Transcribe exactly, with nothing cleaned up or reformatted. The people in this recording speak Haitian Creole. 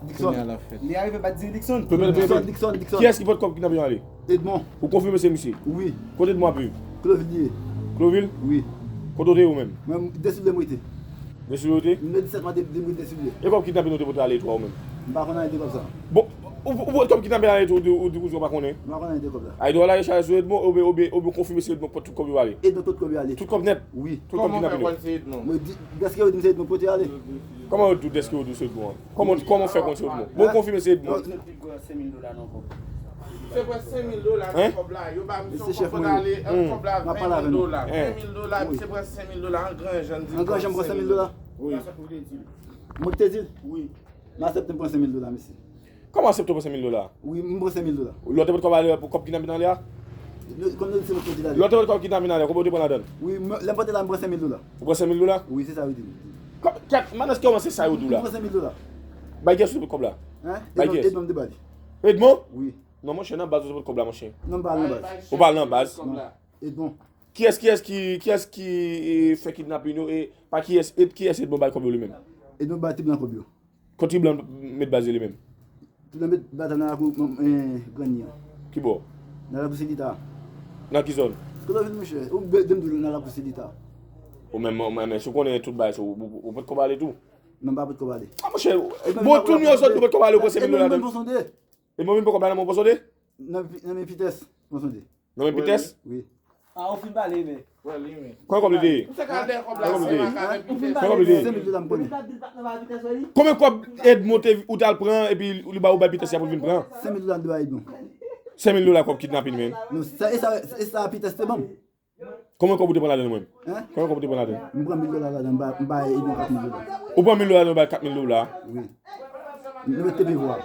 Dixon. Li arive bat diri Dixon. Dixon, Dixon, Dixon. Kiyès ki pot kòb kidnapin yo ale? Edmond. Ou konfime se misye? Wi. Kote Edmond ap viv? Cloville li ye. Cloville? Wi. Kote w te ye ou menm? Mwen, Dèsilvye mwen te. Dèsilvye w te? Nimewo disèt mwen te, te mwen Dèsilvye. E kòb kidnapin nou te pote ale tou a ou menm? M pa konn anyen de kòb sa. Bon, ou, ou pot kòb kidnapin ale tou, ou di, ou di ou pa konnen? M pa konn anyen de kòb sa. Ay, dwòl la, e chaje sou Edmond, oubyen, oubyen, oubyen konfime se Edmond pot tout kòb yo ale? Edmond tout kòb yo ale. Tout kòb nèt? Wi. Tout kòb kidnapin yo. Mwen di, dèske yo di m se Edmond pote ale. Kòman yo di w dèske yo di w se Edmond an? Kòman, kòman w fè konn se Edmond? Bon, konfime se Edmond. Misye pran senk mil dola nan kòb. Misye pran senk mil dola nan kòb la. Yo ba misye yon kòb pou ale, kòb la ven mil dola. Ven mil dola, misye pran senk mil dola an gran jan, di l pran senk mil dola. Wi. Mwen ki te di l? Wi. M aksepte m pran senk mil dola, mesye. Kòman aksepte w pran senk mil dola? Wi, m pran senk mil dola. Lè w te pot kòb ale pou kòb kidnapin ale a? Kòm nou di se mwen ki pote l ale. Lè w te pot kòb kidnapin ale a, konbyen w te pran ladan l? Wi, lè m pote la, m pran senk mil dola. Ou pran senk mil dola? Wi, se sa yo di m. Kèt, mandan, kòman se sa yo di w la? M pran senk mil dola. Bay kiyès ou te pot kòb la? Hein? Bay kiyès? Edmond, Edmond te ba li. Edmond? Wi. Non, monchè, nan baz ou te pot kòb la, monchè. Non, m pa al nan baz. Ou pa al nan baz? Non. Edmond. Kiyès, kiyès ki, kiyès ki, e, fè kidnapin yo, e pa kiyès, e kiyès Edmond bay kòb yo li menm? Edmond bay ti blan kòb yo. Kot ti blan met baz li menm? Ti blan met baz nan lakou, eh, grann li an. Ki bò? Nan lakou Selita. Nan ki zòn? Kote w vin, monchè? Ou be-, de m di w nan lakou Selita. Ou menm, ou menm, si w konnen tout bagay sa, ou, ou, ou pot kòb ale tou? Non, m pa pot kòb ale. Ah, monchè, bon, tout moun yo sot, ou pot kòb ale, ou pran senk mil dola. Edmond vin pran sonde. Edmond vin pran kòb la nan men w pran sonde? Nan, nan men Pitès, pran sonde. Nan men Pitès? Wi. Ah, ou fin pale, men. Konbyen kòb li te ye? Ou te ka dèyè kòb la, se pa ka avèk Pitès. Konbyen kòb li te ye? Senk mil dola m konnen. Konbyen kòb Edmond te, ou t al pran, epi li ba ou bay Pitès ya pou l vin pran? Senk mil dola m te bay Edmond. Senk mil dola kòb kidnapin, men. Non, sa, e sa, e sa Pitès te ban m. Konbyen kòb ou te pran ladan l menm? Hein? Konbyen kòb ou te pran ladan l? M pran mil dola ladan, m ba, m bay Edmond kat mil dola. Ou pran mil dola ladan, ou bay kat mil dola? Wi. Nou mete T P vwa.